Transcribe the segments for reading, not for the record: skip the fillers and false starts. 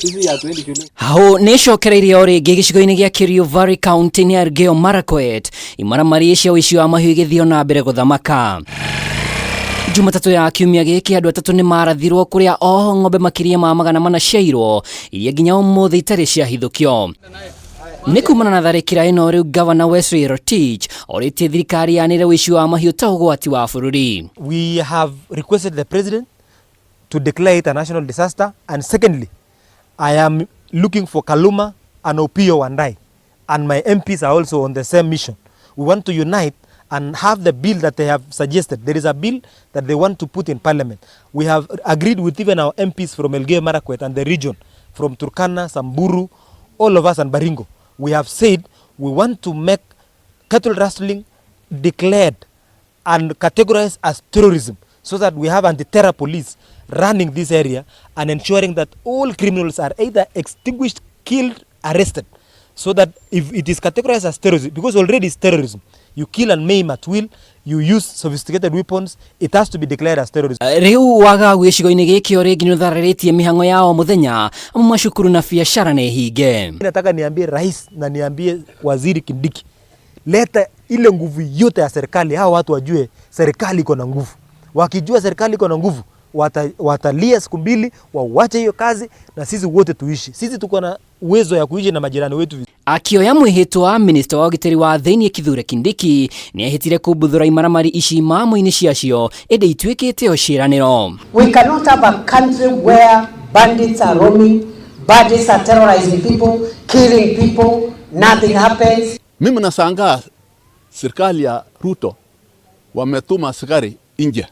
Hau nĩ ĩcokereirie o rĩngĩ gĩcigo-inĩ gĩa Kerio Valley kaunti-inĩ ya Elgeyo Marakwet, imaramari cia ũici wa mahiũ igĩthiĩ o na mbere gũthamaka. Jumatatũ ya kiumia gĩkĩ andũ atatũ nĩ marathirwo kũrĩa oho ng'ombe makĩria ma 400 ciairwo iria nginya ũmũthĩ itarĩ ciahithũkio. Nĩ kumana na tharĩkĩra ĩno rĩu gavana Wesley Rotich orĩtie thirikari yanĩre ũici wa mahiũ ta ũgwati wa bũrũri. We have requested the president to declare it a national disaster. And secondly, I am looking for Kaluma and Opiyo Wandayi, and my MPs are also on the same mission. We want to unite and have the bill that they have suggested. There is a bill that they want to put in parliament. We have agreed with even our MPs from Elgeyo Marakwet and the region, from Turkana, Samburu, all of us and Baringo. We have said we want to make cattle rustling declared and categorized as terrorism so that we have anti-terror police running this area and ensuring that all criminals are either extinguished, killed, arrested. So that if it is categorized as terrorism, because already it's terrorism, you kill and maim at will, you use sophisticated weapons, it has to be declared as terrorism. Rĩu wagagu gĩcigo-inĩ gĩkĩ o rĩngĩ nĩ ũthararĩtie mĩhang'o ya o mũthenya, macukuru na biacara nĩ hinge. Nataka niambie rais na niambie waziri Kindiki, leta ile nguvu yote ya serikali, hawa watu wajue serikali iko na nguvu. Wakijua serikali iko na nguvu, watalia siku mbili, wawache hiyo kazi na sisi wote tuishi. Sisi tuko na uwezo ya kuishi na majirani wetu vizuri. Akĩoya mwĩhĩtwa, minista wa ũgitĩri wa thĩinĩ Kithure Kindiki nĩ ehĩtire kumbuthũra imaramari ici mamo-inĩ ciacio ĩndĩ ituĩkĩte o ciĩranĩro. We cannot have a country where bandits are roaming, bandits are terrorizing people, killing people, nothing happens. Mimi nashangaa serikali ya Ruto wametuma askari nje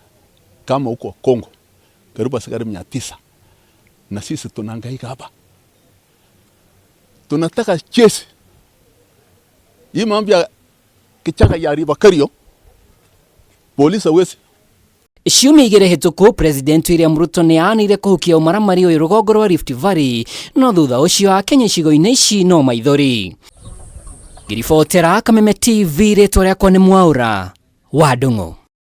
kama huko Kongo, karibu askari 900, na sisi tunahangaika hapa. Tunataka jeshi hii mambo ya kichaka ya River Kerio, polisi hawezi. Ciumia igĩrĩ hĩtũku President William Ruto nĩ aanĩire kũhukia ũmaramari ũyũ rũgongo rwa Rift Valley, no thutha ũcio Akenya icigo-inĩ ici no maithori. Ngĩribotera Kameme TV, rĩtwa rĩakwa nĩ Mwaũra wa Ndung'u.